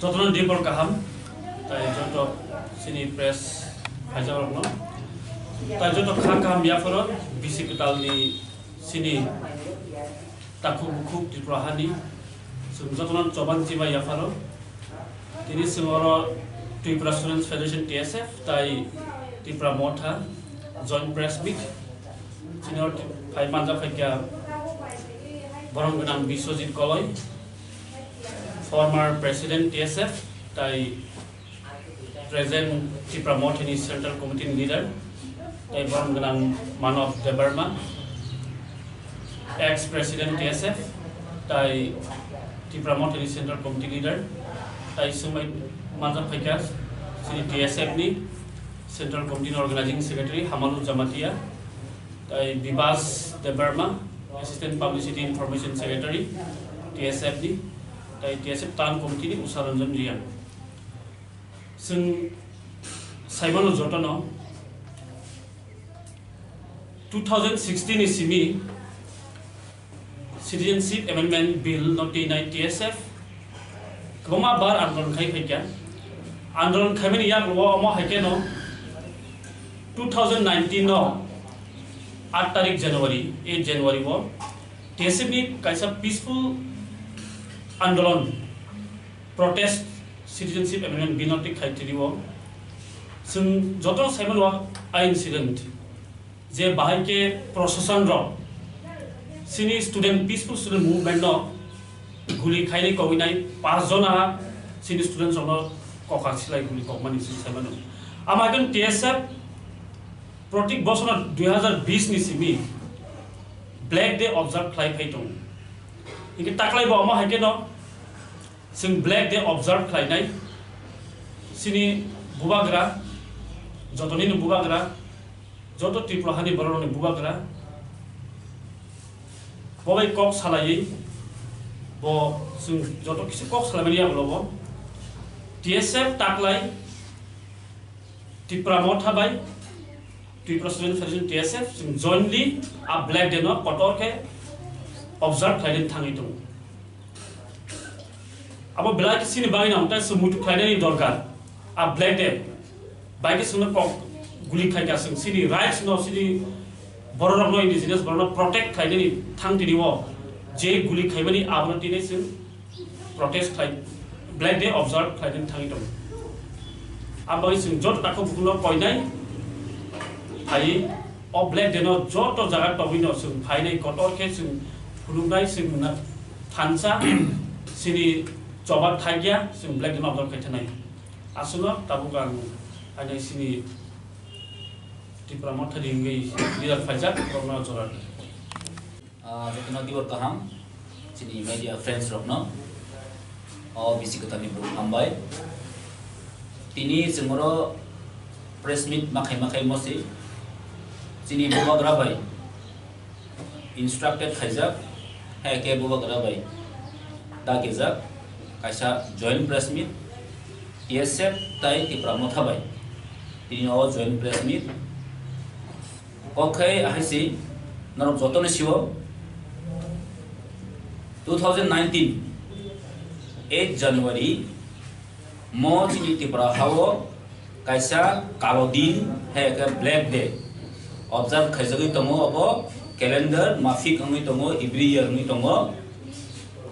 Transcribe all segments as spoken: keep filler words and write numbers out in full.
Jotono dibor kaham, tai joto chini press phaijakrokno, tai joto kha kaham yapharo bisi kwtalni chini takhuk bukhuk Tripura hani chwng jotono choban chiba yapharo. Tini chwng oro Tripura Students Federation, T S F, tai Tipra Motha joint press meet. Chini oro phai manjak phaikha borom gwnang Biswajit Koloi, former president T S F, tai present Tipra Mothani central committee ni leader, tai borom gwnang Manav Debbarma, ex president T S F, tai Tipra Mothani central committee leader, tai swngbai manjak phaikha chini T S F ni central committee ni organizing secretary Hamalu Jamatia, tai Bibas Debbarma, assistant publicity information secretary T S F ni, tai T S F town committee ni Usha Ranjan Reang. Chwng saimano jotono two thousand sixteen ni simi Citizenship Amendment Bill no twinai T S F kwbangma bar andolon khai phaikha. Andolon khaimani yaklo omo hai kheno two thousand nineteen no aat tarik January, eight January o T S F ni kaisa peaceful andolon, protest, Citizenship Amendment Bill no tik khai tini o. Chwng joto saimano a incident je bahai khe proshashan rok chini student, peaceful student movement no guli khainai kogwinai pas jona chini students rokno kokha silai guli kokmani chwng saimano. Ama khe T S F protik bosorno dui hazar bish ni simi Black Day observe khlai phai tongo. Hinkhe taklai bo omo hai kheno chwng Black Day observe khlainai chini bubagra, jotonino bubagra, joto Tripura hani bororokni bubagra, bo bai kok salaiwi bo chwng joto kisa kok salaimani yagulo bo T S F taklai Tipra Motha bai Tripura Student Federation, T S F, chwng jointly a Black Day no kotor khe observe khlaina thangwi tongo. Abo belai khe chini bagwi no tei chwng muitu khlainani dorkar. A Black Day bai khe chwngno kok guli khaikha, chwng chini rights no, chini bororokno, indigenous bororokno protect khlainani thang tini o je guli khaimani abono tini chwng protest khlai, Black Day observe khlainani thangwi tongo. Aboni chwng joto takhuk bukhukno koinai phaiwi o Black Day no joto jaga tongwino chwng phainai kotor khe chwng phunuknai, chwng na thansa chini choba thakya chwng Black Day no observe khai thanai. Aswkno tabuk ang aini chini Tipra Mothani wngwi leader phaijak, borokno jora. Ah, jotono dibor kaham, chini media friends rokno, o bisi kwtalni bukhuk hambai. Tini chwng oro press meet ma khai ma khai mosi, chini bubagra bai instructed khaijak, hai khe bubagra bai dagijak kaisa joint press meet, T S F tai Tipra Motha bai. Tini o joint press meet. Kok khai ahai si norok jotono sio two thousand nineteen eight January mo chini Tripura hao kaisa kalo din hai khe Black Day observe khaijagwi tongo, obo calendar mafik wngwi tongo, every year wngwi tongo.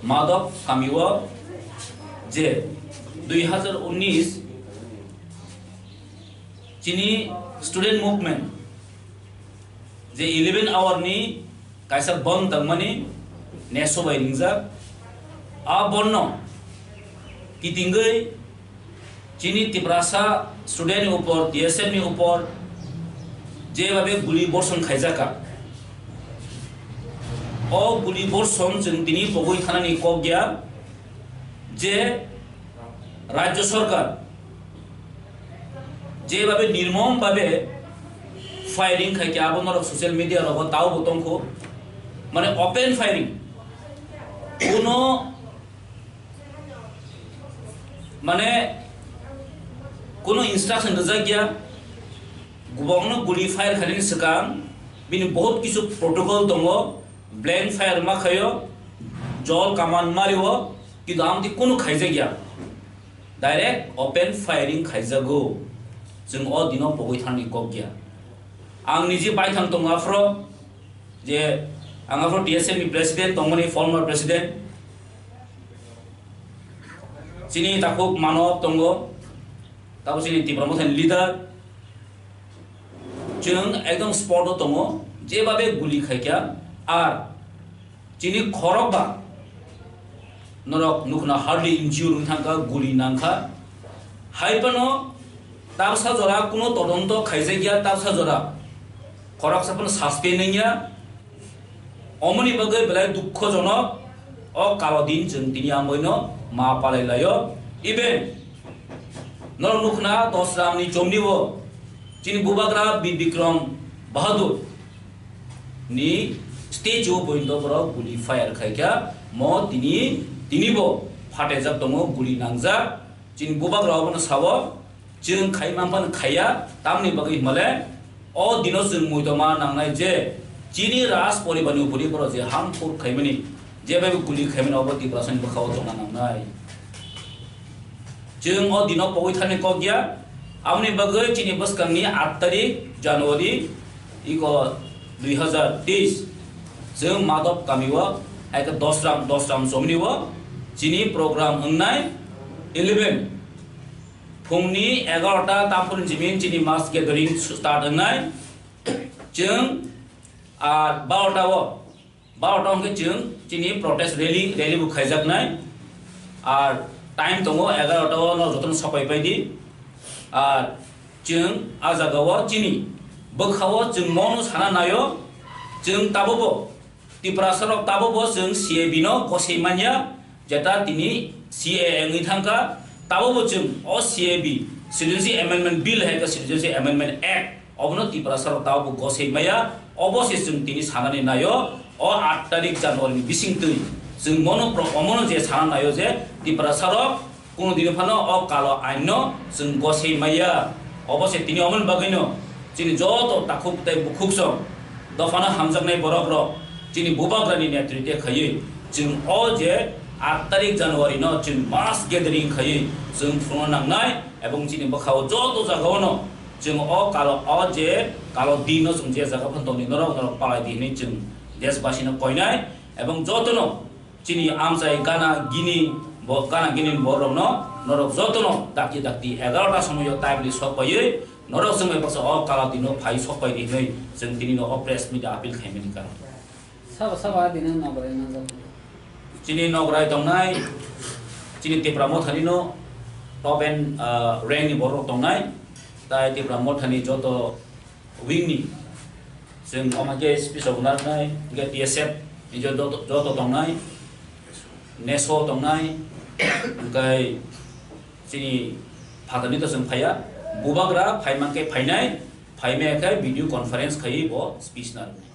Madok kamio je dui hazar unis chini student movement je eleven hour ni kaisa bond tangmani neso bai ringjak. A bond no kitingwi chini Tiprasa student ni upor, T S F ni upor je babe guli borson khaijaka. O guli borson chwng tini pogwi thanani kok ya je Rajya Sarkar je babe nirmom babe firing khai khe abo norok social media rogo tao bo tongkho, mane open firing, kuno mane kuno instruction rijak ya, gubokno guli fire khainani swkang bini bahut kisu protocol tongo, blank fire ma khaio, jol kaman mario, kintu amtwi kuno khaijak ya. Direct open firing khaijago. Chwng o dino pogwi thani kok ya. Ang niji baithang tongo aphro je ang aphro T S F ni president tongmani, former president. Chini takhuk Manob tongo, tabo chini Tipra Mothani leader. Chwng ekdom spot o tongo, jebabe guli khaikha, ar chini khorok ba norok nukhna hardly injured wng thangkha, guli nangkha. Hai phano tabsa jora kuno todonto khaijakya, tabsa jora khoroksa phano suspend wngya. Omoni bagwi belai dukhojonok, o kalo din chwng tini amboino ma palai laio. Even norok nukhna Dosramni chomni o chini bubagra Bir Bikram Bahadur ni statue o boino borok guli fire khaikha, mo tini, tini bo phatejak tongo, guli nangjak. Chini bubagra obono sao, chwng khai manphano khaiya, tamni bagwi himale, o dino chwng muitoma nangnai je, chini Raj poribarni upori borok je harmful khaimani, jebai guli khaimani, obo Tiprasani bwkhao chongna nangnai. Chwng o dino pogwi thani kok ya, aboni bagwi chini bwskangni aat tarik January, iko dui hazar teis, chwng Madhop kami o, hai khe Dosram, Dosram chomni o, chini program wngnai eleven. Phungni egarota taphurni jimin chini mass gathering start wngnai. Chwng, ah, barota o, barota hwnkhe chwng chini protest rally, rally bo khaijaknai. Ar time tongo egarota o, no jotono sopai pai di. Ar chwng a jaga o chini bwkha o chwng mono sana naio, chwng tabukbo Tiprasa rok tabukbo chwng C A B no gosei manya, jeta tini C A A wngwi thangkha, tabukbo chwng o C A B, Citizenship Amendment Bill hai khe Citizenship Amendment Act, obono Tiprasa rok tabukbo gosei maya, obo se chwng tini sanani naio, o aat tarik January ni bisingtwi chwng mono pro-, omono je sana naio je Tiprasa rok Kuno dino phano o kalo ain no chwng gosei maya. Obo se tini omoni bagwi no chini joto takhuk tei bukhuk song dophano hamjaknai borok rok chini bubagrani netrite khaiwi chwng o je aat tarik January no chwng mass gathering khaiwi chwng phunukna nangnai ebong chini bwkhao joto jagao no chwng o kalo o je kalo din no chwng je jaga phano tongwi norok norok palai di hinwi chwng deshbasi no koinai ebong joto no Chini amchai gana gini bo, gana gini borokno norok jotono dakti dakti egarota somoio timely sok paiwi norok chwngbai baksa o kala dino phai sok pai di hinwi chwng tini no o press meet appeal khaimani karon. Sabo sabo a dino nograi nangjak. Chini nograi tongnai, chini Tipra Mothani no top and, ah, rank ni borok tongnai, tai Tipra Mothani joto wing ni chwng omo khe speech rok narwknai, hwnkhe T S F ni joto, joto tongnai, neso tongnai, hwnkhe chini phatarni to chwng phaiya, bubagra phaimankhe phainai, phaimaya khe video conference khaiwi bo speech narwknai.